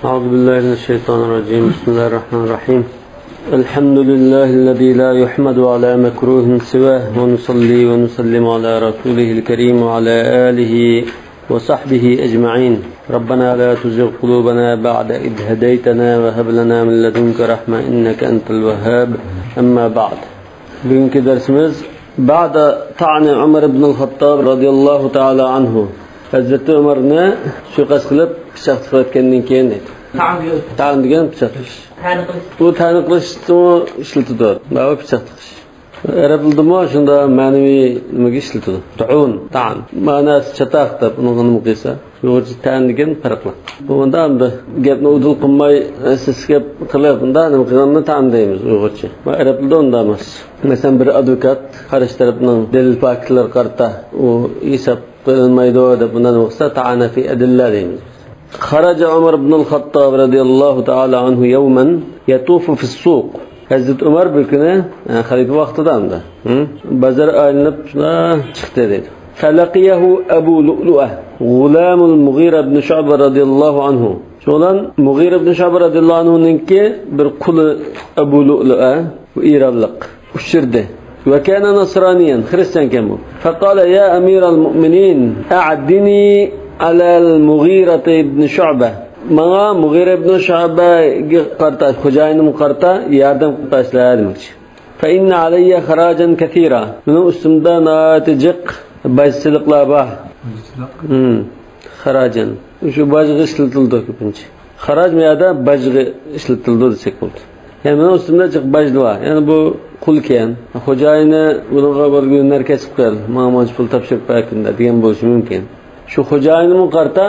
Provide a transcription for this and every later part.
أعوذ بالله من الشيطان الرجيم. بسم الله الرحمن الرحيم. الحمد لله الذي لا يحمد على مكروه سواه، ونصلي ونسلم على رسوله الكريم وعلى آله وصحبه أجمعين. ربنا لا تزغ قلوبنا بعد إذ هديتنا وهب لنا من لدنك رحمة إنك أنت الوهاب. أما بعد. Bugünkü dersimiz بعد طعن عمر بن الخطاب رضي الله تعالى عنه. Hazreti Ömer'ni suiqasd qilib pichoq tiqayotgandan keyin deydi. Ta'an degan pichoq tiqish. Bu ta'ni qilishni ishlatadi. Bu pichoq tiqish. Arab tilidami shunda ma'naviy nimaga ishlatadi? Ta'un, ta'an. Ma'nosi chataq deb uni nima qilsa, yo'qchi ta'an degan farqli. Bu bunda endi gapni udul qilmay, siz gap qilib, bunda nima qilganini ta'an deymiz uyg'urcha. Bu arab tilida unda emas. Masalan, bir advokat qarshi tarafning dalil faktlar qarta u hisob qilinmaydi deb bundan o'qsa ta'ana fi adilla deymiz. خرج عمر بن الخطاب رضي الله تعالى عنه يوما يطوف في السوق. Hazreti Ömer bir günü xalifa vaqtida hamda bozor aylanib chiqdi dedi. فلقيه أبو لؤلؤة غلام المغيرة بن شعبة رضي الله عنه. Şolan Mughira ibn Şu'ba radıyallahu anhu'nunki bir quli Abu Lu'lu'a bu İranlık uçurdu. وكان نصرانيا خريستيان كان. فقال يا أمير المؤمنين أعدني على المغيرة بن شعبة. Mağa Mughira ibn Şu'baga qarta, xo'jayinim qarta yardım qilishlar demoqchi. فإن علي خراجا كثيرا. Mening ustimda notijiq bojchiliklar bor. Xarajan. Shu bojga ishlatildi ko'pincha. Xaraj bu yerda bojga ishlatildi desak bo'ldi. Ya'ni mening ustimda jiq boj bor. Ya'ni bu qul ekan, xo'jayini bunga bir kunlar kasb qil, menga mancha pul topshirib berkunda degan bo'lishi mumkin. Shu xo'jayinim qarta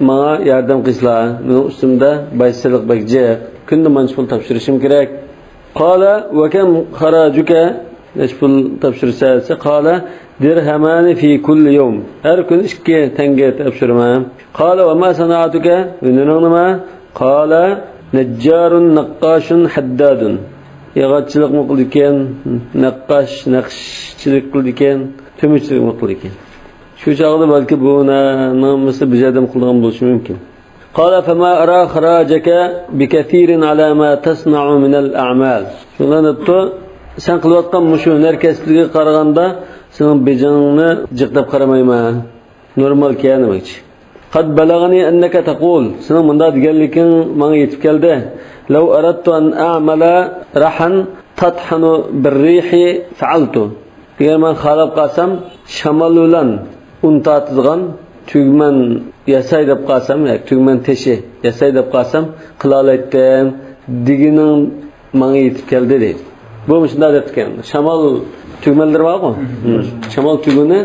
menga yordam qilsizlar, mening ustimda bojchilik bak jiq, kunda mancha pul topshirishim kerak. Qala va kam xarajuka, nech pul topshirsa desa, qala dirhamani fi kulli yawm. Har kun 2 tanga topshiraman. Qala va ma sana'atuka, buning nima? Qala najjarun naqqashun haddadun. Yog'ochchilik qildi ekan, naqqash, naqshchilik qildi ekan, temirchilik qildi ekan. Shu chog'da balki bu nimasi bijadim qilgan bo'lishi mumkin. Qala fama ara kharajaka bikathirin ala ma tasna'u min al-a'mal. Shundan debdi, sen qilayotgan mushu hunar kasbligiga qaraganda sening bejingni jiqlab qaramayman. Normal ekan demoqchi. Qad balag'ani annaka taqul. Sening bunda deganliging menga yetib keldi. لو أردت أن أعمل رحا تطحن بالريح فعلت. Agar men xalab qolsam, shamol bilan un tortadigan tugman yasay deb qolsam, yoki tugman teshi yasay deb qolsam, qila olmaydim deganing menga yetib keldi deydi. Bu shunday deb ekan. Shamol tugmanlar bor-ku. Shamol tuguni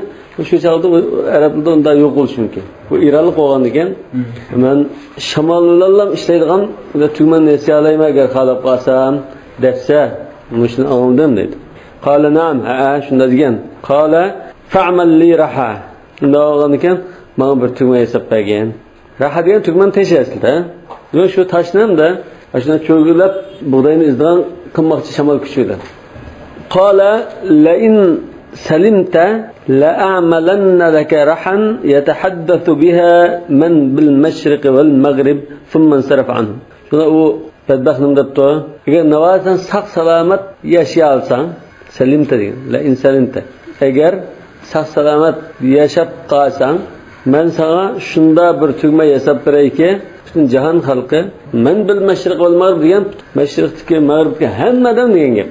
shu chog'da arablarda unda yo'q bo'lishi mumkin. Bu İranlik bo'lgan ekan. Men shamol bilan ishlaydigan tugman yasay olayman agar xalab qolsam desa, shuni angladim deydi. Qala na'am, ha, shunda degan. Qala fa'mal li raha. Unda bo'lgan ekan, menga bir tugma yasab bergan. Raha degan tugman teshi aslida. Shu toshni hamda shuni cho'g'ilab bug'doyni izdan qilmoqchi shamol kuchi bilan. Qala la in salimta la a'malanna laka rahan yatahaddathu biha man bil mashriq wal maghrib thumma insaraf anhu. Shunda u badbaxt nima debdi? Agar navosan sog' salomat yashay olsang, salimta degan, la in salimta. Agar sog' salomat yashab qolsang, men sana shunda bir tugma yasab berayki, butun jahon xalqi man bil mashriq wal mag'rib degan mashriqdagi mag'ribga hammadan degan gap.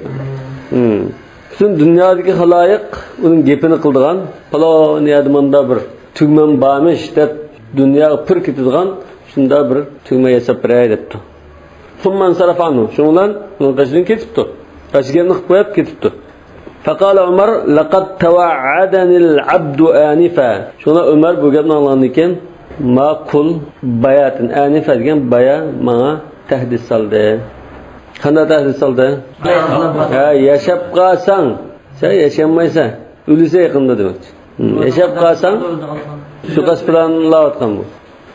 Bütün dünyadaki halayiq uning gapini qildigan, falon yerda munda bir tugmam bormish deb dunyoga pir ketadigan shunda bir tugma yasab beray debdi. Thumma insarafa anhu. Shu bilan uning qashidan ketibdi. Qashiga qilib qo'yib ketibdi. Faqala Umar laqad tawa'adani al-abdu anifa. Shuna Umar bu gapni anglagandan keyin ma qul bayatin anifa degan baya menga tahdid soldi. Qanday tahdid soldi? Ha, yashab qolsang, sen yashamaysan, o'lsa yaqinda demoqchi. Yashab qolsang, shu qas planlayotgan bu.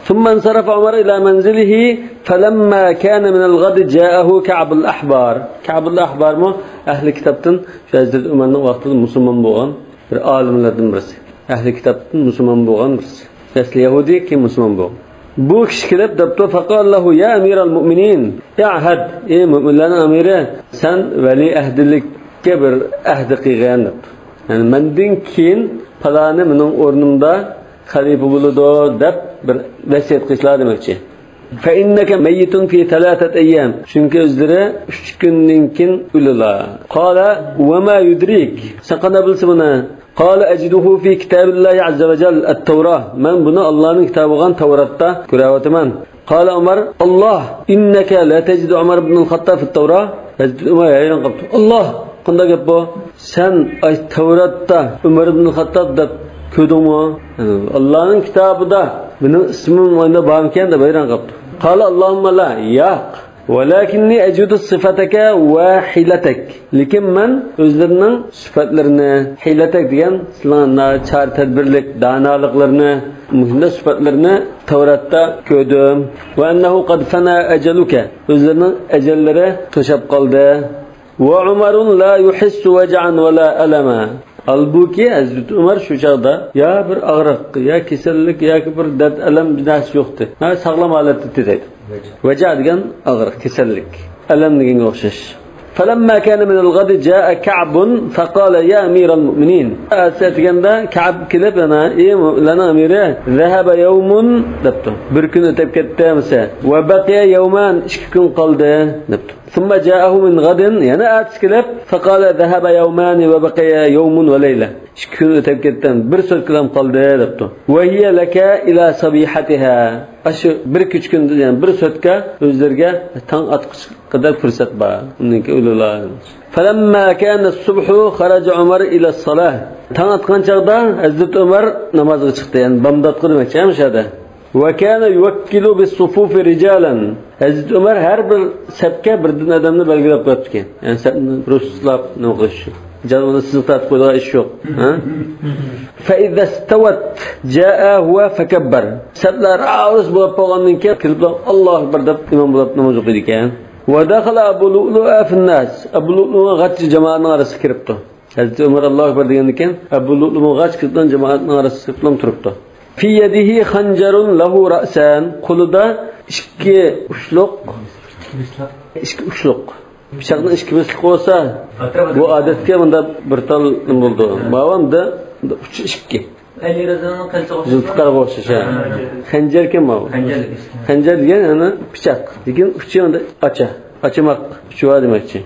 ثم انصرف عمر إلى منزله فلما كان من الغد جاءه كعب الأحبار. كعب الأحبار mu ahli kitapdan şu Hazreti Ömer'nin vaqtida musulmon bo'lgan bir olimlardan birisi. Ahli kitapdan musulmon bo'lgan birisi. Asli Yahudi, keyin musulmon bo'lgan. Bu kishi kelib debdi, faqal lahu ya amiral mu'minin, ahd, ey mu'minlarning amiri, sen vali ahdilikka bir ahdi qilgin debdi. Ya'ni mendan keyin falani mening o'rnimda xalifa bo'ladi deb bir vasiyat qilishlar demoqchi. Fa innaka mayyitun fi thalathat ayyam. Chunki o'zlari 3 kundan keyin o'ladilar. Qala va ma yudrik? Sen qanday bilsa buni? Qala ajiduhu fi kitabillahi azza va jalla at-Tavrah. Men buni Allohning kitobi bo'lgan Tavratda ko'rayotaman. Qala Umar, Alloh innaka la tajidu Umar ibn al-Khattab fi at-Tavrah. Hazrat Umar hayron qoldi. Alloh, qanday gap bu? Sen ay Tavratda Umar ibn al-Khattab deb ko'rdingmi? Allohning kitobida mening ismim onda bormikan deb hayron qoldi. Qala Allohumma la, yo'q. Walakinni ajidu sifataka va hilatak. Lekin men o'zlarining sifatlarini, hilatak degan sizlarning chora tadbirlik, donoliklarni, muhim sifatlarini Tavratda ko'rdim. Va annahu qad fana ajaluka. O'zlarining ajallari to'shab qoldi. Va Umarun la yuhissu waj'an va la alama. Halbuki Hazrat Umar shu chog'da ya bir og'riq, ya kasallik, yoki bir dard alam bir narsa yo'qdi. Ha, sog'lom holatda deydi. Vaja degan og'riq, kasallik, alam deganga o'xshash. فلما كان من الغد جاء كعب فقال يا أمير المؤمنين. Deganda Ka'b kelib ana ey mu'minlarning amiri, ذهب يوم debdi. Bir kun o'tib ketdi desa, va baqiya yawman, 2 kun qoldi debdi. ثم جاءه من غد, yana ertasi kelib فقال ذهب يومان وبقي يوم وليلة. 2 kun o'tib ketdi, bir soat qoldi debdi. Va hiya laka ila sabihatiha. Shu bir uch kun degan bir soatga o'zlariga tong otqich qadar fursat bor. Undan keyin o'ladilar. فلما كان الصبح خرج عمر الى الصلاه. Tong otgan chog'da Hazrat Umar namozga chiqdi, ya'ni bomdodga demoqchi o'shada. وكان يوكل بالصفوف رجالا. Hazrat Umar har bir sapga birdan odamni belgilab qo'yibdi ekan. Ya'ni sapni ruslab nima qilish. Jalvani siziq tortib qo'yadigan ish yo'q. فإذا استوت جاء هو فكبر. Saplar aruz bo'lib qolgandan keyin kelib Allohu akbar deb imom bo'lib namoz o'qiydi ekan. ودخل أبو لؤلؤة في الناس. أبو لؤلؤة g'ach jamoatning orasiga kiribdi. Hazrat Umar Allohu akbar degandan keyin Abu Lu'lu g'ach kirib jamoatning orasiga kirib turibdi. في يده خنجر له رأسان. Qo'lida ikki uchliq, ikki uchliq. Pichoqni ikki misli bo'lsa, bu odatga bunda bir tal nima bo'ldi. Bavamda uch ikki. Ali Razonning qilichi o'xshash. Zulfiqorga o'xshash. Xanjar kim bu? Xanjar degan ana pichoq. Lekin uchi unda acha, achamoq uchi bor demakchi.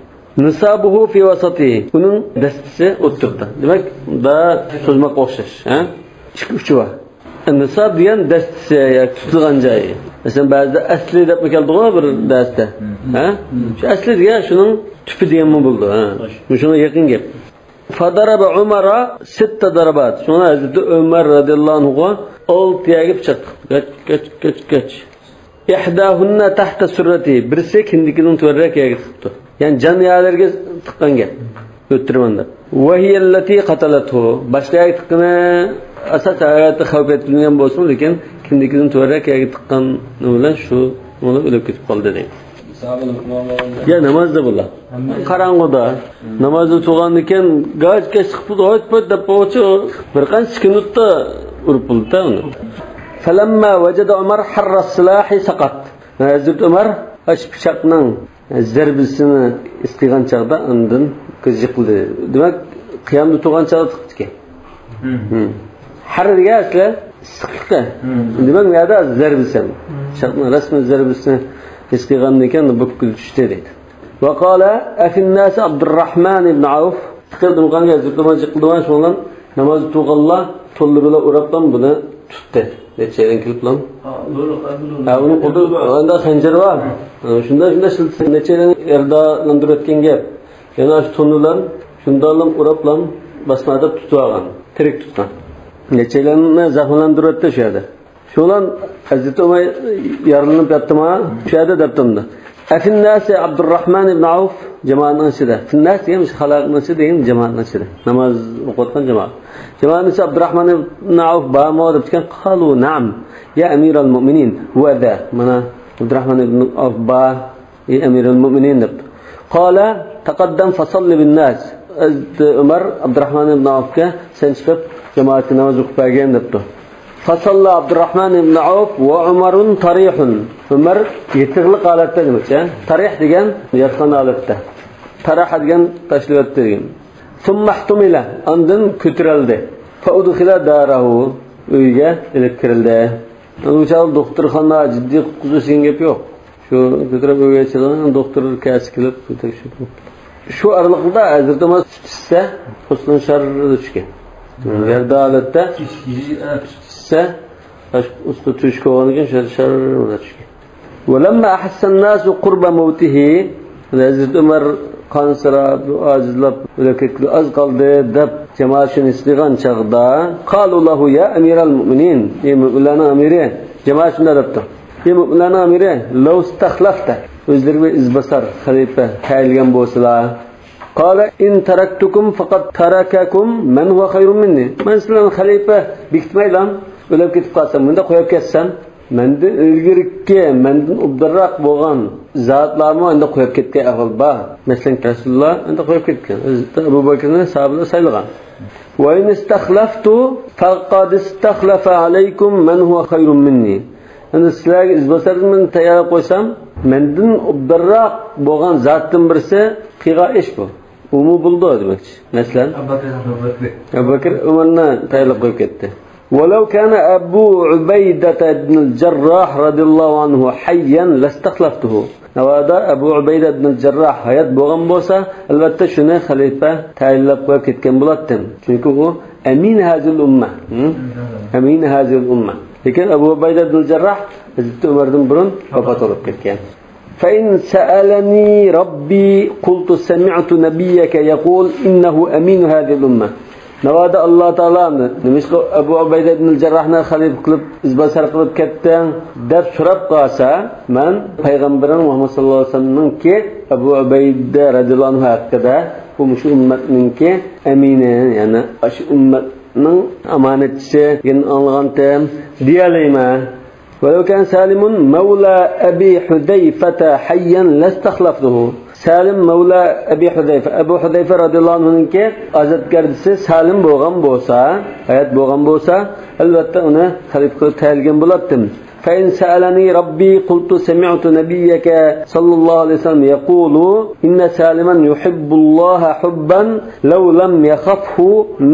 Nisabuhu fi wasatihi. Uning dastisi o'ttirdi. Demak, da so'zmoqqa o'xshash, ha? Ikki uchi bor. Nisab degan dastisi yoki tutilgan joyi. Masalan, ba'zida asli deb keldi-ku bir dasta. Ha? Shu asli degan shuning tupi deganmi bo'ldi, ha? Shunga yaqin gap. Fadaraba Umara sitta darabat. Shuna Hazrati Umar radhiyallohu anhu 6 yerga pichoq tiqdi. Gach gach gach gach. Ihdahunna tahta surrati. Birisi kindikining to'rrak yerga tiqdi. Ya'ni jon yerlarga tiqqan gap. O'ttiraman deb. Va hiya allati qatalathu. Boshqa yerga tiqqani asas hayoti xavf etilgan bo'lsin, lekin kindikining to'rrak yerga tiqqan bilan shu uni o'lib ketib qoldi deydi. Ya namozda bular. Qarang'uda namozda turgandan keyin gach gach chiqib qo'yib deb qo'ychi bir qancha sekundda urib bo'ldi uni. Falamma wajada Umar harra silahi saqat. Hazrat Umar ash pichoqning zarbasini his qilgan chog'da undan ko'z yiqildi. Demak, qiyamda turgan chog'da tiqdi ekan. Har degan asli issiqlikda. Demak, bu yerda zarbasi. Pichoqning rasmiy zarbasini his qilgandan keyin bukkil tushdi deydi. Va qala afinnas Abdurrahman ibn Avf tiqildim qanga Hazrat Umar yiqildi, shundan namoz turganlar to'lli bilan urabdan buni tutdi. Nechadan kelib lan? Ha, uni qo'lida unda xanjar bor. Shunda shunda nechadan erdalantirayotgan gap. Yana shu to'ni bilan shundan urab lan basmada tutib olgan, tirik tutgan. Nechalarni zaxmlantiryapti shu yerda. Shu bilan Hazrat Umar yaralanib yotdimi? Shu yerda debdi. Afinnasi Abdurrahman ibn Avf jamoatning ichida. Finnas degan xalqning ichida degan jamoatning ichida. Namoz o'qiyotgan jamoat. Jamoatning ichida Abdurrahman ibn Avf bormi deb aytgan, qalu na'am ya amiral mu'minin va da. Mana Abdurrahman ibn Avf ba ey amiral mu'minin deb. Qala taqaddam fasalli bin nas. Umar Abdurrahman ibn Avfga sen chiqib jamoatga namoz o'qib bergin debdi. فصلى عبد الرحمن بن عوف وعمر طريح. Umar yetiqliq holatda demakchi. Tarih degan yotgan holatda. Taraha degan tashlayotdi degan. ثم احتمل andin ko'tarildi. فأدخل داره uyga ilib kirildi. O'sha doktorxona jiddiy qutqizish degan gap yo'q. Shu ko'tarib uyga chiqgan doktor kasi kelib tekshirdi. Shu aralıqda Hazreti Ömer süt içse husnun şarrı tushgan. Yerda holatda süt içse usti tushga bo'lgan ekan, shu tushgan. ولما أحس الناس قرب موته Hazreti Ömer qansirab, acizlab o'lib ketdi, az qoldi deb jamoat shuni his qilgan chog'da قالوا له يا أمير المؤمنين ey mo'minlarning amiri jamoat shunday debdi. Ey mo'minlarning amiri لو استخلفت o'zlariga izbosar xalifa tayinlagan bo'lsalar قال إن تركتكم فقد ترككم من هو خير مني. Men sizlarni xalifa bekitmayman, o'lib ketib qolsam, bunda qo'yib ketsam, mendan ilgirikki, mendan ubdirroq bo'lgan zotlarni endi qo'yib ketgan ahvol bor. Masalan, Rasululloh endi qo'yib ketgan. Abu Bakrni sahobalar saylagan. وإن استخلفت فقد استخلف عليكم من هو خير مني. Endi sizlarga izbosarni men tayyorlab qo'ysam, mendan ubdirroq bo'lgan zotdan birisi qilgan ish bu. Umu buldu demakchi. Masalan, Abu Bakr Umarni tayyorlab qo'yib ketdi. ولو كان أبو عبيدة بن الجراح رضي الله عنه حيا لاستخلفته. Navoda Abu Ubayda ibn al-Jarroh hayot bo'lgan bo'lsa, albatta shuni xalifa tayinlab qo'yib ketgan bo'lardim. Chunki u amin hazil umma. Amin hazil umma. Lekin Abu Ubayda ibn al-Jarroh Hazrati Umardan burun vafot bo'lib ketgan. فإن سألني ربي قلت سمعت نبيك يقول إنه أمين هذه الأمة. Navoda Alloh taoloni nimishqa Abu Ubayda ibn al-Jarrohni xalifa qilib, izbosar qilib ketding deb so'rab qolsa, men payg'ambarim Muhammad sallallohu alayhi vasallamninki Abu Ubayda radhiyallohu anhu haqida bu shu ummatninki amini, ya'ni shu ummatning omonatchisi degan anglagandim deyalayman. ولو كان سالم مولى أبي حذيفة حيا لاستخلفته. Salim Mevla Ebi Huzeyfe, Ebu Huzeyfe radıyallahu anh'ınki azatgardisi Salim bo'lgan bo'lsa, hayot bo'lgan bo'lsa, albatta uni xalifa qilib tayinlagan bo'lardim. فإن سألني ربي قلت سمعت نبيك صلى الله عليه وسلم يقول إن سالما يحب الله حبا لو لم يخفه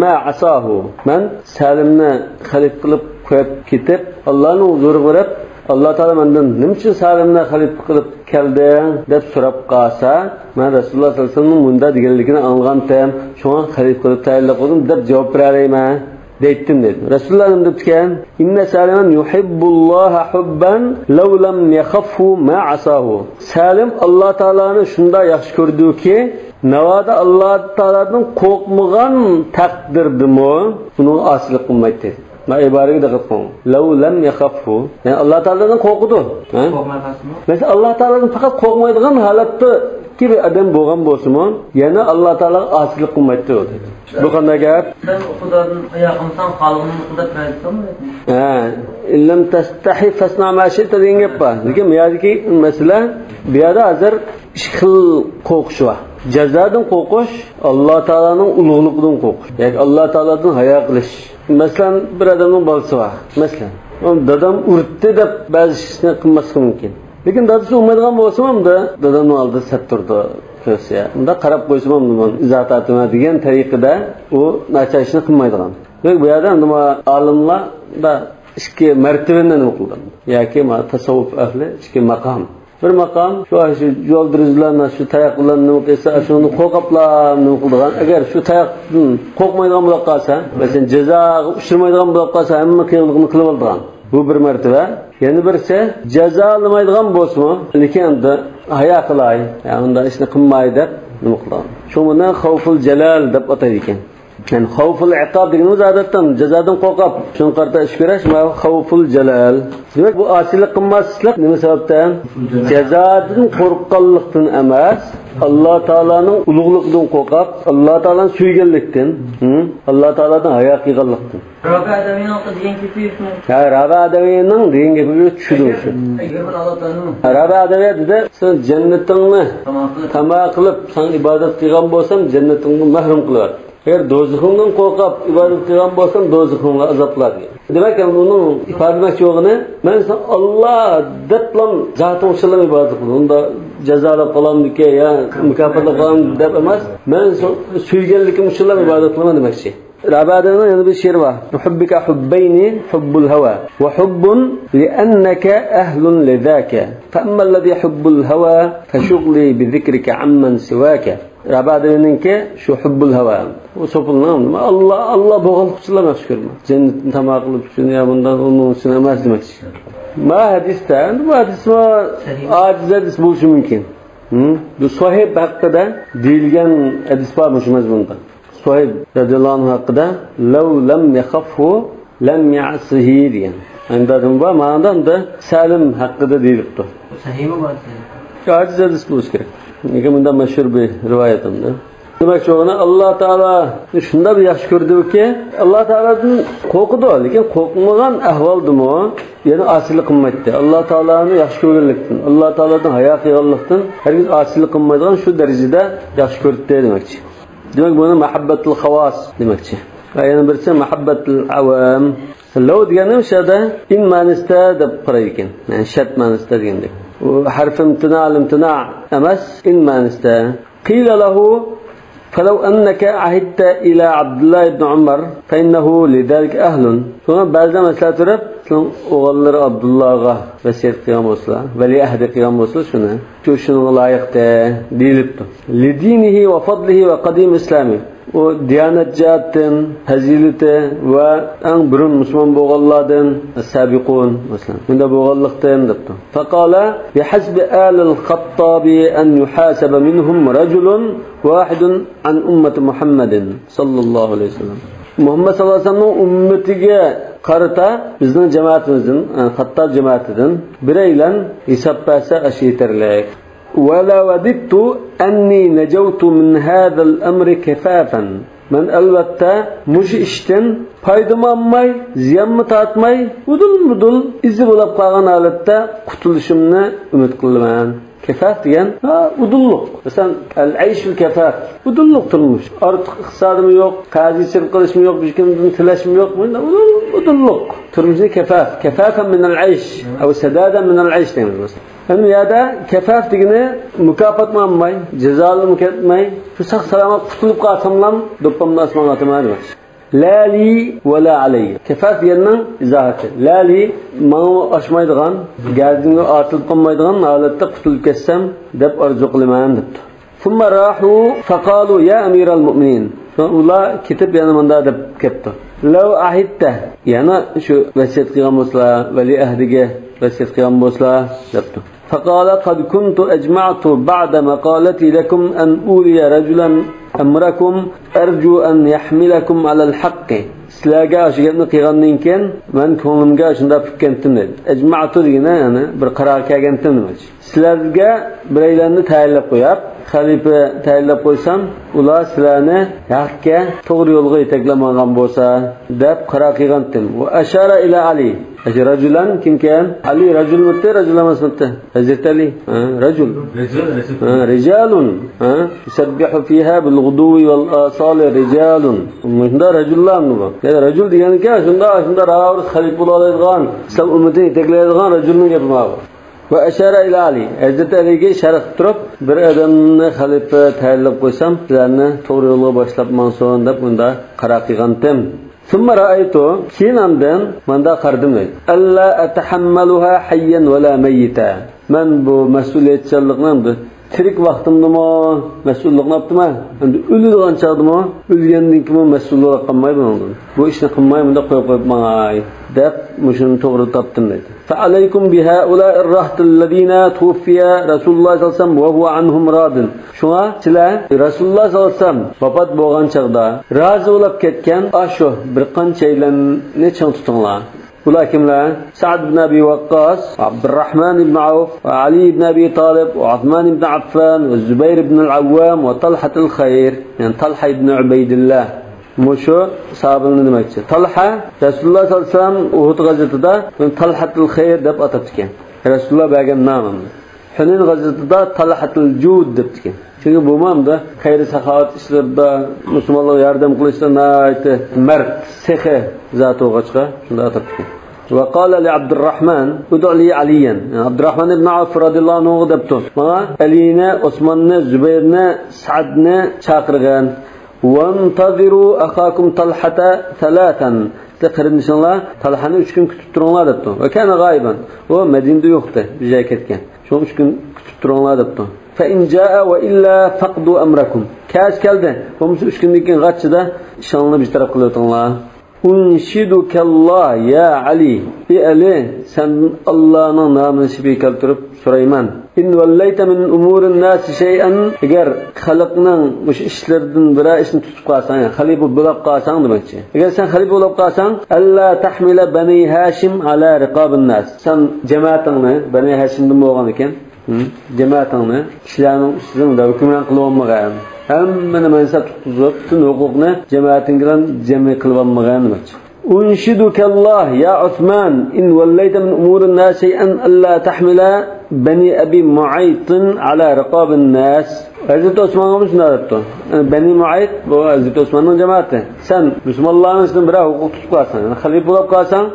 ما عصاه. من سالمni xalifa qilib qo'yib ketib, Allohning huzuriga borib, Alloh taolo mendan nima uchun Salimni xalifa qilib kelding deb so'rab qolsa, men Rasululloh sollallohu alayhi vasallamning bunda deganligini anglandim, shunga xalifa qilib tayinlab qo'ydim deb javob beralayman deydim dedi. Rasululloh nima debdikan? Inna Saliman yuhibbulloha hubban law lam yakhafhu ma asahu. Salim Alloh taoloni shunday yaxshi ko'rdiki, navoda Alloh taolodan qo'rqmagan taqdirdimi, uni osiylik qilmaydi. Ma ibarega diqqat qiling. Law lam yakhafhu, ya'ni Alloh taolodan qo'rqdi. Masalan, Alloh taolodan faqat qo'rqmaydigan holatda bir odam bo'lgan bo'lsa-mu, yana Alloh taologa osiylik qilmaydi dedi. Bu qanday gap? Sen Xudodan hayo qilsang, xolig'ini Xudo tayinladimi? Ha, illam tastahi fasna ma shi'ta degan gap bor. Lekin bu yerdagi masala, bu yerda hozir ikki xil qo'rqish bor. Jazodan qo'rqish, Alloh taoloning ulug'ligidan qo'rqish, ya'ni Alloh taolodan hayo qilish. Masalan, bir odamning bolasi bor. Masalan, dadam urdi deb ba'zi ishni qilmasligi mumkin. Lekin dadasi urmaydigan bo'lsa ham unda dadamning oldida sat turdi ko'rsa, unda qarab qo'ysam ham nima izohat aytaman degan tariqada u nachar ishni qilmaydigan. Demak, bu yerda nima olimlar da ikki martabani nima qildi? Yoki tasavvuf ahli ikki maqom. Bir maqom shu yo'ldirizlarni shu tayoq bilan nima qilsa, shuni qo'rqiblar nima qildigan. Agar shu tayoqdan qo'rqmaydigan bo'lib qolsa, masalan, jazoga uchramaydigan bo'lib qolsa, hamma qiyinligini qilib oldigan. Bu bir martaba. Yana birisi jazolamaydigan bo'lsa, lekin endi hayo qilay, ya'ni unda ishni qilmay deb nima qilgan. Shuni xavful jalal deb ataydi ekan. Yani xavful iqob deganimiz odatdan jazodan qo'rqib, shuni qarta ish ko'rish va xavful jalal. Demak, bu osiylik qilmaslik nima sababdan? Jazodan qo'rqqanlikdan emas, Alloh taoloning ulug'ligidan qo'rqib, Alloh taoloni suyganlikdan, Alloh taolodan hayo qilganlikdan. Rabi Adaviyning degan gapi shu. Ha, Rabi Adaviyning degan gapi tushdi shu. Rabi Adaviy dedi, sen jannatingni tama qilib, sen ibodat qilgan bo'lsam, jannatingni mahrum qilar. Agar do'zaximdan qo'rqib ibodat qilgan bo'lsam, do'zaximga azoblar degan. Demak, buning ifodalamoqchi bo'lgani, men Alloh deblam zotim uchun ibodat qildim. Unda jazolab qolamdiki yo mukofotlab qolam deb emas, men suyganligim uchun ibodat qilaman demoqchi. Rabada'nın yana bir şiir var. Hubbika hubbayni hubbul hava ve hubbun li'annaka ahlun lidhaka. Fa amma allazi hubbul hava fa shughli bi zikrika amman siwaka. Rabada'nınki şu hubbul hava. O sopulun Allah Allah boğalıqçılar yaxşı görmə. Cennetini tamah qılıb üçün ya bundan onun üçün emas deməkçi. Ma hadisdə, bu hadis ma aciz hadis bo'lishi mumkin. Bu sohib haqida deyilgan hadis bormi shu mazmunda? Suhayb radhiyallohu anhu haqida lav lam yakhafhu lam ya'sihi degan. Endi bu ma'nodan da Salim haqida deyilibdi. Sahihmi bu? Aciz hadis bo'lishi kerak. Lekin bundan mashhur bir rivoyatimda. Demak, uni Alloh taolo shunda bir yaxshi ko'rdiki, Alloh taolodan qo'rqidi, lekin qo'rqmagan ahvoldimi, ya'ni asiylik qilmaydi. Alloh taoloni yaxshi ko'rganlikdan, Alloh taolodan hayo qilganlikdan hargiz asiylik qilmaydigan shu darajada yaxshi ko'rdi demakchi. Demak, buni muhabbatul xavos demakchi. Va yana birisi muhabbatul avam. Lav degani o'shada in ma'nosida deb qaraydi ekan. Ya'ni shart ma'nosida degandek. U harf imtina imtina emas, in ma'nosida. Qila lahu فلو أنك عهدت إلى عبد الله بن عمر فإنه لذلك أهل. Sonra ba'zi masala turib, o'g'illari Abdullohga vasiyat qilgan bo'lsa, vali ahdi qilgan bo'lsa, shuni shu shunga loyiqda deyilibdi. Lidinihi va fadlihi va qadim islami. O diyanat jihatdan fazilati va eng burun musulmon bo'lganlardan sabiqun masalan. Bunda bo'lganlikdan debdi. Faqala bihasbi alil Xattabi an yuhasaba minhum rajulun wahidun an ummati Muhammadin sallallohu alayhi vasallam. Muhammad sallallohu alayhi vasallamning ummatiga qarata bizning jamoatimizdan, Xattob jamoatidan biraylan hisob bersa ash yetarlik. ولا وددت أني نجوت من هذا الأمر كفافا. من elbette muş işten paydımı almay, ziyanımı tartmay, udul mudul izi bulup qalgan alette kurtuluşumnu ümit qılaman. Kefaf degan udulluk. Mesela el-ayşül kefaf. Udulluk turmuş. Artık iqtisadım yo'q, qazi qilishim yo'q, bir kimdan tilashim yo'q. Bunda udulluk. Turmuşni kefaf. Kefafan min el-ayş, av sadadan min el-ayş deymiz mesela. Hem ya da kefaf degani mukofotmi olmay, jazoli mukofotmay, shu sog' salomat qutulib qolsamlam, do'ppamni osmonga otaman demoqchi. La li va la alayya. Kefaf deganning izohati. La li manga oshmaydigan, gardimga ortilib qolmaydigan holatda qutulib ketsam deb orzu qilaman debdi. Thumma rahu faqalu ya amiral mu'minin. Ular ketib yana munda deb ketdi. Law ahidta, yana shu vasiyat qilgan bo'lsa, vali ahdiga vasiyat qilgan bo'lsa debdi. فقال قد كنت أجمعت بعد مقالتي لكم أن أولي رجلا أمركم أرجو أن يحملكم على الحق. Sizlarga shu gapni qilgandan keyin men ko'nglimga shunday fikr dedi. Ijma'tu degani ya'ni bir qaror kelgandim demak. Sizlarga biraylarni tayinlab qo'yib, xalifa tayinlab qo'ysam, ular sizlarni haqqa to'g'ri yo'lga yetaklamagan bo'lsa deb qaror qilgandim. Va ashara ila Ali. Rajulan kim kan? Ali rajul mutti, rajul emasmitti? Hazrat Ali, rajul. Rijalun, yusabbihu fiha bil ghuduwi wal asal rijalun. Bunda rajullarmi bu? Ya'ni rajul degani shunda shunda ravr xalif bo'la oladigan, islom ummatini yetaklaydigan rajulning gapi bu. Va ashara ila Ali. Hazrat Aliga ishora qilib turib, bir odamni xalifa tayinlab qo'ysam, sizlarni to'g'ri yo'lga boshlab mansun deb unda qaror qilgandim. ثم رأيت كينامدن من دا قردم ألا أتحملها حيا ولا ميتا. من bu mas'uliyatchanlikni tirik vaqtimdimi mas'ullikni olibdimi, endi o'ladigan chog'dimi, o'lgandan keyin mas'ullik qilmayman, bu ishni qilmayman deb qo'yib qo'yib mangay deb shuni to'g'ri topdim dedi. فعليكم بهؤلاء الرهط الذين توفي رسول الله صلى الله عليه وسلم وهو عنهم راض. Shunga sizlar Rasululloh sollallohu alayhi vasallam vafot bo'lgan chog'da rozi bo'lib ketgan shu bir qanchaylarni ching tutinglar. Ular kimlar? Sa'd ibn Abi Waqqas, Abdurrahman ibn Avf, va Ali ibn Abi Talib, va Uthman ibn Affan, va Zubayr ibn al-Awwam, va Talha al-Khayr, ya'ni Talha ibn Ubaydillah. Mushu sahobalarni demakchi. Talha Rasululloh sollallohu alayhi vasallam Uhud g'azotida Talhatul Khayr deb atab ekan. Rasululloh bergan nomini. Hunayn g'azotida Talhatul Jud debdi. Chunki bu mamda xayr saxovat ishlarida musulmonlarga yordam qilishda nihoyatda mard, sehi zot o'g'achqa shunda atabdi. وقال لعبد الرحمن ادع لي عليا. عبد الرحمن بن عوف رضي الله عنه debdi. Mana Alini, Osmonni, Zubayrni, Sa'dni chaqirgan. وانتظروا أخاكم طلحة ثلاثا. Qarindishinglar Talhani 3 kun kutib turinglar debdi. Va kana g'oyiban. U Madinada yo'qdi, bir joyga ketgan. Shu 3 kun kutib turinglar debdi. Fa in jaa va illa faqdu amrakum. Kech keldi. Bo'lmasa 3 kundan keyin g'achchida ishongni bir taraf qilib o'tinglar. Unshidukalloh ya Ali. Ey Ali, sen Allohning nomini shibay keltirib so'rayman. In wallayta min umurin nas shay'an, agar xalqning o'sha ishlaridan biror ishni tutib qolsang, xalifa bo'lib qolsang demoqchi. Agar sen xalifa bo'lib qolsang, alla tahmila bani Hashim ala riqabin nas. Sen jamoatingni Bani Hashimdan bo'lgan ekan, jamoatingni kishilarning ustidan hukmron qilib olmagan. Hammani mansab tutqizib, butun huquqni jamoating bilan jami qilib olmagan demoqchi. أنشدك الله يا عثمان إن وليت من أمور الناس شيئا ألا تحمل بني أبي معيط على رقاب الناس. Hazreti Osman'a şunu debdi. Beni Muayt bu Hazreti Osman'ın cemaati. Sen Müslümanların üstünden bir hukuk tutup kalsan, yani halife olup kalsan,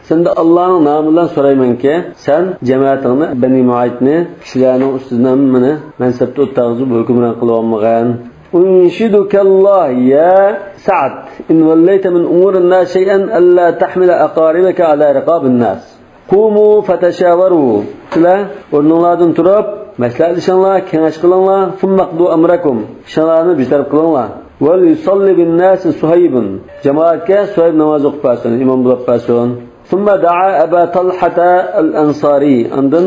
sen de Allah'ın namından sorayman ki sen cemaatini Beni Muayt'ni kişilerinin üstünden mini mensepte ottağızı bu hükümran kılıp olmagan. أنشدك الله يا سعد إن وليت من أمور الناس شيئا ألا تحمل أقاربك على رقاب الناس. قوموا فتشاوروا. Sizlar o'rninglardan turib maslahatlashinglar, kengash qilinglar, thumma qdu amrakum. Ishlarni bir taraf qilinglar. Val yusalli bin nas Suhaybun. Jamoatga Suhayb namoz o'qib bersin, imom bo'lib bersin. Thumma da'a Aba Talhata al-Ansari. Ondan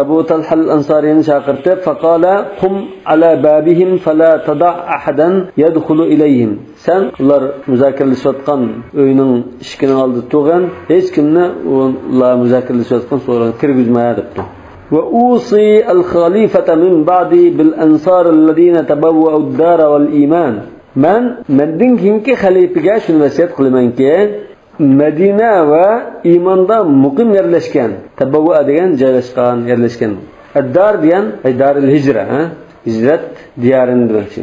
Abu Talha al-Ansari'ni chaqirdi. Faqala qum ala babihim fala tada ahadan yadkhulu ilayhim. Sen ular muzokaralashayotgan uyning eshigini oldida turgan, hech kimni ular muzokaralashayotgan so'rab kirgizma debdi. Va usi al-khalifata min ba'di bil ansar alladhina tabawwa'u ad-dar wal iman. Men mendan keyingi xalifaga shuni vasiyat qilamanki, Medine va iymonda muqim yerlashgan, tabavva degan joylashgan, yerlashgan. Ad-dar degan darul hijra, hijrat diyorini demoqchi.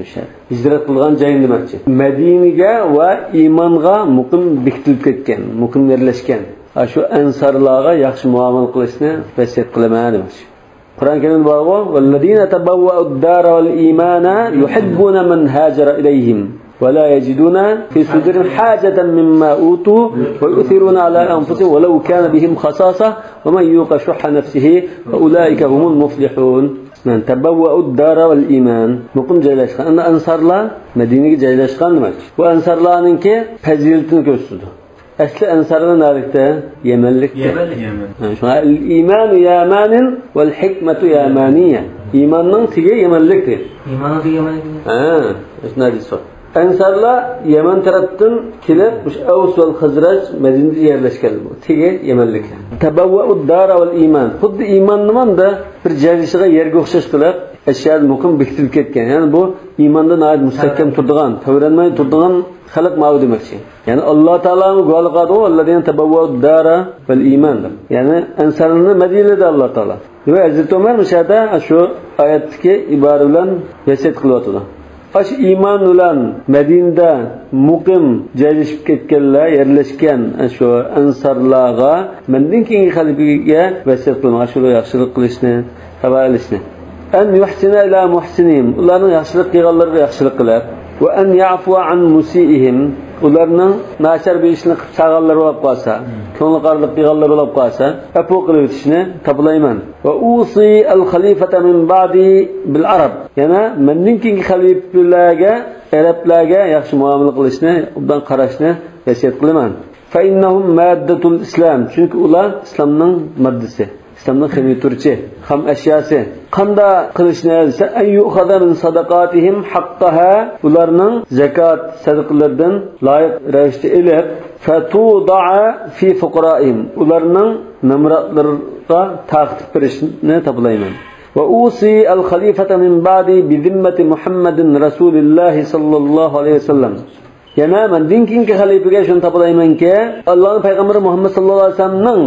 Hijrat qilgan joyini demoqchi. Madinaga va iymonga muqim bekitilib ketgan, muqim yerlashgan. Shu ansarlarga yaxshi muomala qilishni vasiyat qilaman demoqchi. Qur'on Karimda bor-ku, "Vallazina tabawwa'u ad-dara wal imana yuhibbuna man hajara ilayhim." ولا يجدون في صدورهم حاجة مما أوتوا ويؤثرون على أنفسهم ولو كان بهم خصاصة ومن يوق شح نفسه فأولئك هم المفلحون. من تبوأوا الدار والإيمان مقيم joylashgan. Endi ansarlar Madinaga joylashgan demak. Bu ansarlarninki fazilatini ko'rsatdi. Asli ansarlar nalikda? Yemenlikda. Yemen. Shuna al-iymanu yamanin wal hikmatu yamaniya. Iymonning tigi Yemenlikdir. Iymonning tigi Yemenlik. Ha, shunday deysiz. Ansarlar Yemen tarafdan kelib, o'sha Avs va Xazraj Madinada yerlashgan. Tigi Yemenliklar. Tabawwa'ud dara wal iymon. Xuddi iymon nimanda bir joylashiga yerga o'xshash qilib, ashyo muqim bekitilib ketgan. Ya'ni bu iymonda nihoyat mustahkam turadigan, tavranmay turadigan xalq ma'u demoqchi. Ya'ni Alloh taoloning guvohlik qiladi, allazina tabawwa'ud dara wal iymon deb. Ya'ni ansarni Madinada Alloh taolo. Va Hazrat Umar mushada shu oyatdagi ibora bilan vasiyat qilyotdi. Aş iymon bilan Madinada muqim joylashib ketganlar, yerlashgan shu ansarlarga mendan keyingi xalifaga vasiyat qilaman, shu yaxshilik qilishni, xabar olishni. An yuhsina ila muhsinin, ularning yaxshilik qilganlarga yaxshilik qilib, va an ya'fu an musiihim, ularning nachar bir ishni qilib chaqanlar bo'lib qolsa, ko'ngli qorlik qilganlar bo'lib qolsa, afu qilib o'tishni toplayman. Va usi al khalifata min ba'di bil arab. Yana mendan keyingi xalifalarga, arablarga yaxshi muomala qilishni, undan qarashni vasiyat qilaman. Fa innahum maddatul islam, chunki ular islomning maddasi, islomning xemiturchi, ham ashyosi. Qanda qilishni desa, ay yu'khadha min sadaqatihim haqqaha, ularning zakat sadaqalaridan loyiq ravishda ilib, fatuda'a fi fuqaroihim, ularning namratlarga taqib berishni toplayman. Va usi al khalifata min ba'di bi zimmati Muhammadin Rasulillah sallallohu alayhi vasallam. Yana mendan keyingi xalifaga shuni toplaymanki, Allohning payg'ambari Muhammad sallallohu alayhi vasallamning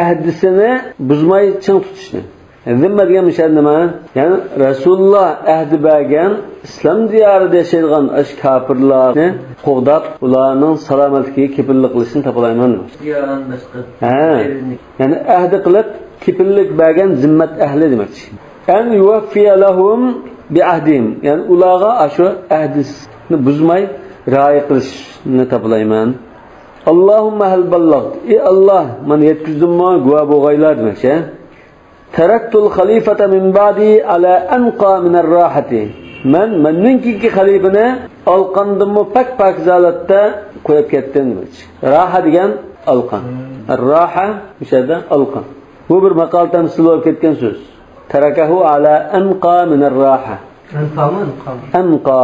ahdisini buzmay ching tutishni. Zimme degan o'sha nima? Ya'ni Rasululloh ahdi bergan islom diyorida yashaydigan ash kofirlarni qo'g'dab, ularning salomatligiga kepillik qilishni topalayman. Ya'ni ahdi qilib kepillik bergan zimmat ahli demakchi. En yuvaffiya lahum bi ahdihim. Ya'ni ularga shu ahdini buzmay rioya qilishni topalayman. Allahumma hal ballagt. Ey Alloh, men yetkazdim-mi, guvoh bo'lg'aylar demakchi. Taraktul xalifata min ba'di ala anqa min ar-rahati. Men menninki xalifani alqandimmi pak pokizalatda qo'yib ketdim demakchi. Raha degan alqan. Ar-raha o'shada alqan. Bu bir maqol tamsil bo'lib ketgan so'z. Tarakahu ala anqa min ar-raha. Anqami anqami? Anqa.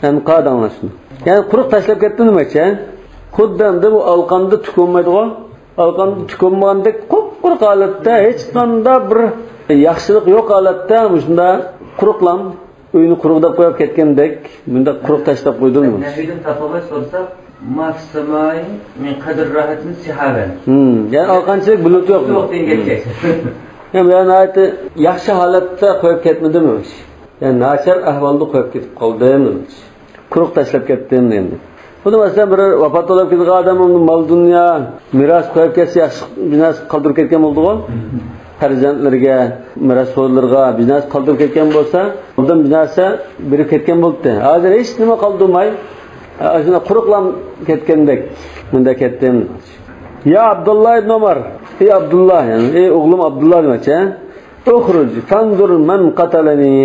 Anqa anlashdi. Ya'ni quruq tashlab ketdi demakchi. Xuddi endi bu alqanda tukunmaydi-ku. Alqanda tukunmagandek quruq holatda hech qanday bir yaxshilik yo'q holatda shunda quruqlam uyini quruq deb qo'yib ketgandek bunda quruq tashlab qo'ydim. Nabiydan topolmay so'rsa, ma samai min qadr rahatin sihaban. Ya'ni alqanchilik bulut yo'q. Yo'q degan. Yani ayeti yaxshi holatda qo'yib ketmadimi? Ya'ni nachar ahvolda qo'yib ketib qoldim. Quruq tashlab ketdim endi. Buni masalan bir vafot bo'lib ketgan odam mol dunyo meros qo'yib ketsa yaxshi narsa qoldirib ketgan bo'ldi-ku. Farzandlarga, merosxo'rlarga bir narsa qoldirib ketgan bo'lsa, undan bir narsa berib ketgan bo'ldi. Hozir hech nima qoldirmay, shuni quruqlam ketgandek bunda ketdim. Ya Abdullah ibn Umar, ey Abdullah, yani ey o'g'lim Abdullah demakchi. Ukhruj fanzur man qatalani.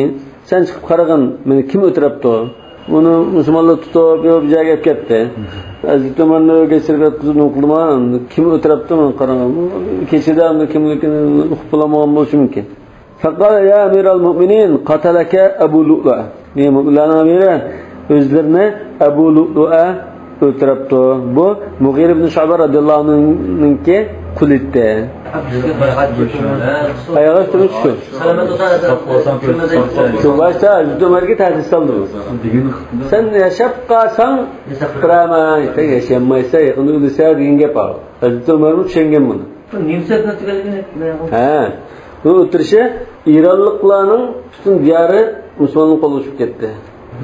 Sen chiqib qarag'in, meni kim o'tiribdi? Uni musulmonlar tutib, bir joyga olib ketdi. Hazrati Umarni kechirib yotqizib nima qildim? Kim o'tiribdi? Men qarag'in. Kechada kimligini uqib bilamagan bo'lishi mumkin. Faqala ya amiral mu'minin qatalaka Abu Lu'lu'a. Ey mu'minlarning amiri, o'zlarini Abu Lu'lu'a o'tiribdi. Bu Mughir ibn Shu'ba radhiyallohu anhuninki qulitdi. Oyog'i turib shu. Shu boshda Hazrati Umarga ta'sis soldi. Sen yashab qolsang, qiraman, yashamaysa, yaqinda o'lsa degan gap bor. Hazrati Umarmi tushungan buni. Ha, bu o'tirishi Ironliklarning butun diyori musulmonlar qo'liga tushib ketdi.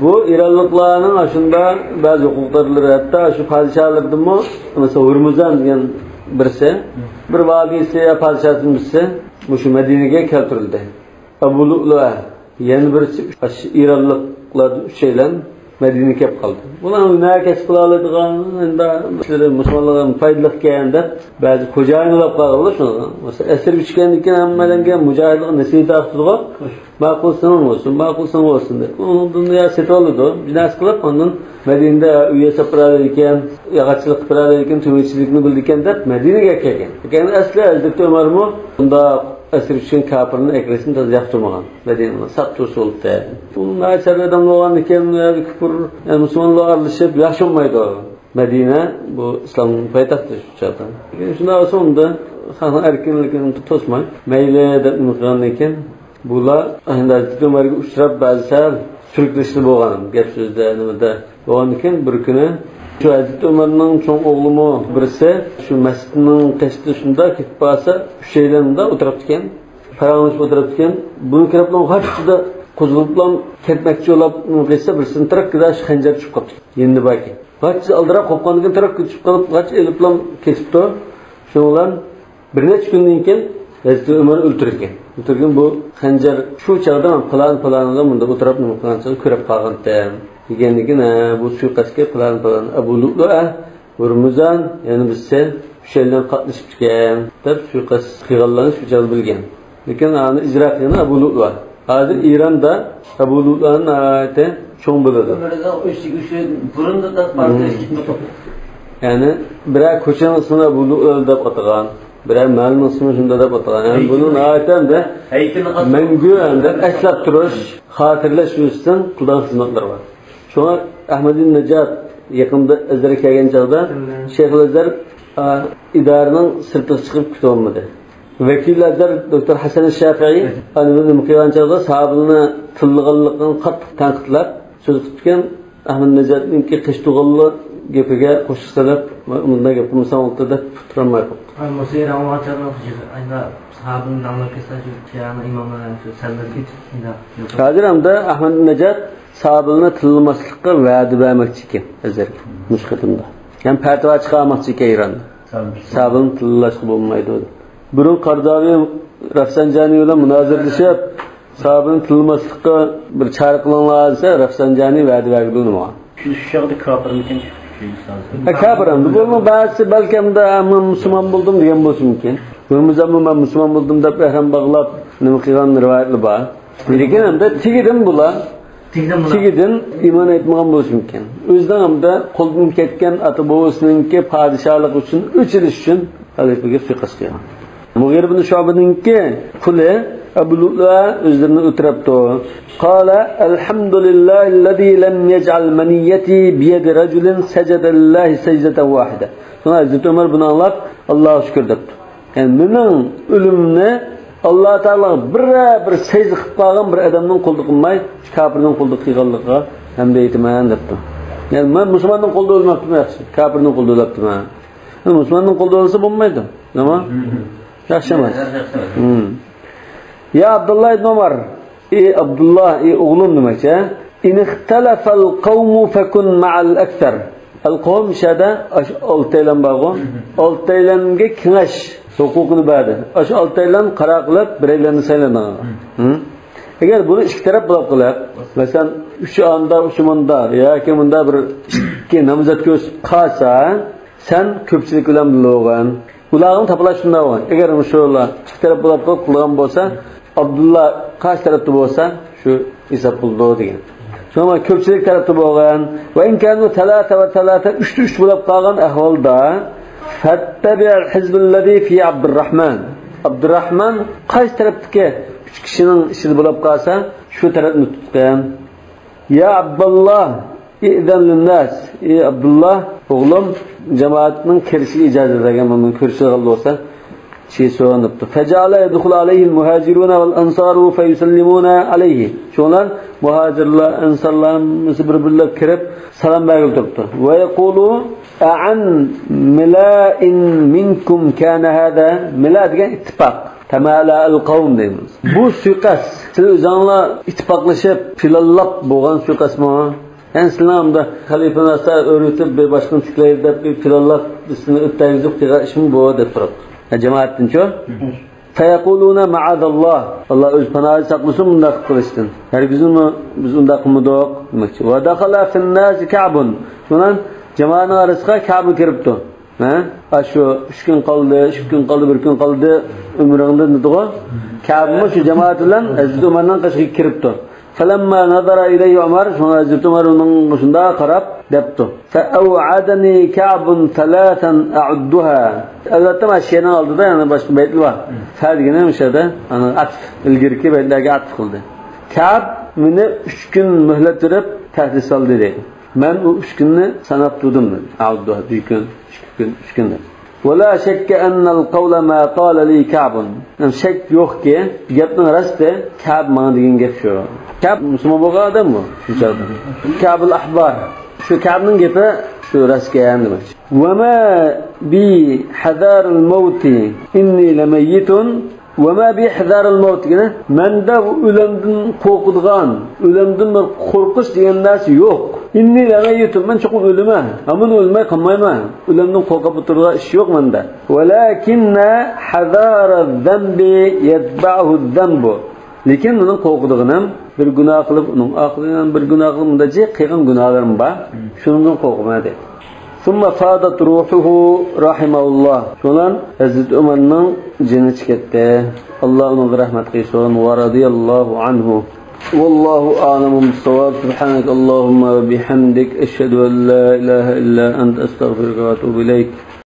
Bu İranlıklarning shunda ba'zi huquqlari, hatto shu podsholardanmi, masalan Hurmuzan degan birisi, bir valisi ya podshosining birisi shu Madinaga keltirildi. Abu Lu'lu'a yana birisi İranlıklardan uchaylan Madinaga kelib qoldi. Bular nima kasb qila oladigan, endi musulmonlarga foydali ekan deb ba'zi xo'jayinlar qolganlar shuni. Masalan, asir bichgandan keyin hammalarga mujohidlik nasihat qildi. Ma'qul sinov bo'lsin, ma'qul sinov bo'lsin deb. Uni dunyo setib oldi. Bir narsa qilib, ondan Madinada uy yasab turadi ekan, yog'ochchilik qilib turadi ekan, temirchilikni bildi ekan deb Madinaga kelgan. Lekin asli Hazrati Umarmi unda asir bichgan kofirni akrasini toza yoqtirmagan. Madinada sotuvchi bo'libdi. U nachar odam bo'lgan ekan, kufr, musulmonlar aralashib yaxshi bo'lmaydi. Madina bu islomning poytaxti shu chog'da. Shundan so'ng unda xalqning erkinligini to'smay, mayli deb qilgandan keyin bular Hazrati Umarga uchrab ba'zi sal sürüklashli bo'lgan gap so'zda nimada bo'lgandan keyin bir kuni shu Hazrati Umarning cho'ng o'g'limi birisi shu masjidning qasdida shunda ketib borsa, uchaylanida o'tiribdi ekan, faromosh o'tiribdi ekan. Buni kirib g'archida qo'zg'alib ketmoqchi bo'lib qilsa, birisini tirakkida shu xanjar tushib qolibdi. Endi balki g'archi aldirab qolib qolgandan keyin tirakka tushib qolib, g'arch ilib ketibdi. Shu bilan bir necha kundan keyin Hazrati Umar o'ltirgan. O'tirgan bu xanjar shu chog'da men plan planida bunda o'tirib nima qilgan chog'da ko'rib qolgandim. Degandan keyin bu suiqasdga plan plan Abu Lu'lu'a Hurmuzan ya'ni bizse o'shalar qatnashib ekan deb suiqasd qilganlarni shu chog'da bilgan. Lekin ani ijro qilgan Abu Lu'lu'a. Hozir Eronda Abu Lu'lu'ani cho'ng biladi. Ya'ni biror ko'chaning ismini Abu Lu'lu deb atagan. Biror ma'lum ismi shunda deb atagan. Ya'ni buni aytamda mangu endi eslab turish, xotirlash uchun qilgan xizmatlar bor. Shunga Ahmad ibn Najat yaqinda Azharga kelgan chog'da Shayx Azhar idoraning sirtiga chiqib kutib olmadi. Vakil Azhar Doktor Hasan Shafiiy nima qilgan chog'da sahobalarni tilg'anligini qattiq tanqidlab so'z tutgan Ahmad Najatninki qishtug'illi gapiga qo'shiq solib, bunday gap qilmasam bo'ldi deb turolmay qoldi. Sahabenin anlakası yani imamlar şu Hazır hamda Ahmad Najat sahabenin tılmaslıkka vaadi vermekçi ekan hazır mushqatimda. Yani fatva chiqarmoqchi ekan İran'da. Sahabenin tıllaşqı bo'lmaydi. Burun Qardavi Rafsanjani bilan munozirlashib sahabenin tılmaslıkka bir chora qilinglar desa Rafsanjani va'da berdi nima? Şu şurada kafirmikin? Kafir hem. Bu bazısı belki hem de Müslüman buldum diyen bo'lsa mumkin. Bunumuzda ben Müslüman buldum deb ehram bağlab nima qilgan rivoyatlar bor. Lekin hem de tigidin bular. Tigidin iymon etmagan bo'lishi mumkin. O'zidan hem de qo'ldan ketgan ota bobosininki podshohlik uchun o'chirish uchun xalifaga suiqasd qilgan. Mughir ibn Shu'baninki quli Abu Lu'lu'a o'zlarini o'tiribdi. Qala alhamdulillahillazi lam yec'al maniyati biyadi rajulin sajada lillahi sajdatan wahida. Sonra Hazreti Ömer bunu anlap Allah'a şükür debdi. Yani mening o'limni Allah Teala bir secde qilib qolgan bir odamning qo'lida qilmay, kafirning qo'lida qilganligiga hamd aytaman debdi. Yani men musulmonning qo'lida o'lmabdim yaxshi, kafirning qo'lida o'labdiman. Musulmonning qo'lida o'lsa bo'lmaydi. Nima? Yaxshi emas. Ya Abdullah ibn Umar, ey Abdullah, ey o'g'lim demakchi, in ixtalafal qawmu fakun ma'al akthar. Al qawm shada oltaylan borg'u. Oltaylanга kengash huquqini berdi. Shu oltaylan qaror qilib biraylarni sayladi. Agar buni ikki taraf bo'lib qilib, masalan, 3 anda, 3 munda yoki bunda bir ikki nomzod ko'rsatib qolsa, sen ko'pchilik bilan bo'lgan. Ularning toplash shunday bo'lgan. Agar shular ikki taraf bo'lib qilib qilgan bo'lsa, Abdullah qaysi tarafda bo'lsa, shu hisob qildi degan. Sonra ko'pchilik tarafda bo'lgan va inkanu talata va talata 3 bo'lib qolgan ahvolda fattabi'al hizbullazi fi Abdurrahman. Abdurrahman qaysi tarafdagi 3 kishining ichida bo'lib qolsa, shu tarafni tutgan. Ya Abdullah, i'zan linnas. Ey Abdullah, o'g'lim, jamoatning kirishiga ijozat bergan, buni ko'rishga bo'lsa şey so'ranibdi. Fecale yedhul aleyhi'l muhaciruna vel ansaru feyusallimuna aleyhi. Şunlar muhacirlar, ansarlarımız bir-birlab kirib salam berib turibdi. Ve yekulu a'an mila'in minkum kana hada. Mila degan ittifaq. Tamala al qavm deymiz. Bu suiqasd siz o'zinglar ittifoqlashib planlab bo'lgan suiqasdmi? Yani sizlar xalifani o'rgatib bir boshqani tiklaydi deb bir planlab sizni o'tkazib qilgan ishmi bu deb turibdi. Cemaattin şu. Feyekulune maazallah. Allah öz panahı saklasın bundan kılıştın. Hergizmi biz unda qilmadik demekçi. Ve dakhala fi'n-nas Ka'bun. Şundan cemaatin arasına Ka'b kiribdi. Ha? Şu 3 gün qaldı, 2 gün qaldı, 1 gün qaldı ömrüngde dedi. Ka'bmi şu cemaat bilan Hazreti Ömer'den qaşıga kiribdi. Felemma nazara ileyhi Ömer, sonra Hazreti Ömer onun şunda qarab debdi. Fe'av'adani Ka'bun thalathan a'udduha. Elbette şeyden aldı da yani başka beytli var. Fe degeni o'shada ana atf, ilgirki beytlarga atf qildi. Ka'b meni 3 kun muhlat berib tahdid soldi dedi. Men u 3 kunni sanab turdim dedi. A'udduha 1 kun, 2 kun, 3 kun dedi. Ve la şekke ennel kavle ma qala li Ka'bun. Yani şek yo'qki, gapning rosti Ka'b mana degan gap shu. Ka'b musulmon bo'lgan odam bu. Ka'bul ahbar. Shu Ka'bning gapi shu rostga ham demoqchi. Ve ma bi hadarul mauti inni lamayyitun ve ma bi hadarul maut degani menda o'limdan qo'rqadigan, o'limdan bir qo'rqish degan narsa yo'q. Inni lamayyitun, men cho'qim o'laman. Ammo o'lmay qolmayman. O'limdan qo'rqib turgan ish yo'q menda. Walakinna hadaruz zambi yatba'uhu zambu. Lekin uning qo'rqadiganim bir gunoh qilib, uning oxiridan bir gunoh qilib, unda qilgan gunohlarim bor. Shundan qo'rqaman dedi. Thumma fadat ruhuhu rahimahulloh. Shundan Hazrat Umarning jini chiqdi. Alloh unga rahmat qilsin va radiyallohu anhu. Vallohu a'lamu bis-sawab. Subhanakallahumma va bihamdik ashhadu an la ilaha illa anta astagfiruka va atubu ilayk.